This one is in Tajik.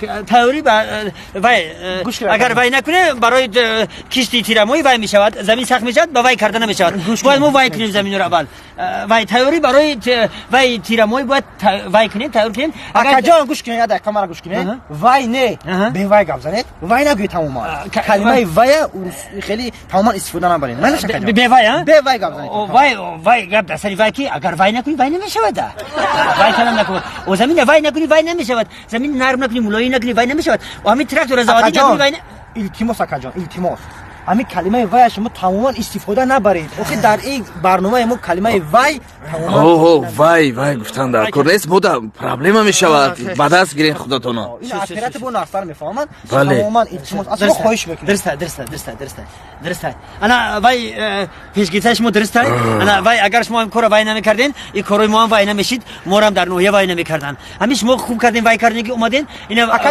Тайёрӣ ба вай. Гӯш кунед. Агар вай накунем, барои кишти тирамоҳӣ вай мешавад, замин сахт мешавад, ба вай карда намешавад. Гӯш Бояд мо кунед, вай гӯш кунем заминро аввал. Вай тайёрӣ барои вай тирамоҳӣ бояд вай кунем, тайёр кунем. Акаҷон, гӯш кунед, як дақиқа мара гӯш кунед. Вай не, бевай гап занед, вай нагӯед тамоман. Калимаи вая хеле тамоман истифода набаред, майлаш, акаҷон? Бевай, а? Бевай гап занед. Вай, вай гап дар сари вай, ки агар вай накунӣ, вай намешавад. Вай калам накун, о, замина вай накунӣ, вай намешавад, замин нарм накунӣ, мулоим накунӣ, вай намешавад. О, ҳамин трактора заводӣ накунӣ, вай Илтимос, акаҷон, илтимос, ҳамин калимаи вая шумо тамоман истифода набаред. Охи дар ин барномаи мо калимаи вай тамоман Оҳо, вай, вай гуфтан дар кор нест, бода проблема мешавад, ба даст гирен худатоно. Ин оператор бо нақсар мефаҳманд. Бале. Тамоман, илтимос, аз шумо хоҳиш мекунем. Дуруста, дуруста, дуруста, дуруста, дуруста. Ана вай пешгирифтаи шумо дуруста. Ана вай, агар шумо ин корро вай намекарден, ин корҳои мо ҳам вай намешид, морам дар ноҳия вай намекардан. Ҳамин шумо хуб кардем, вай кардем, ки омаден ина.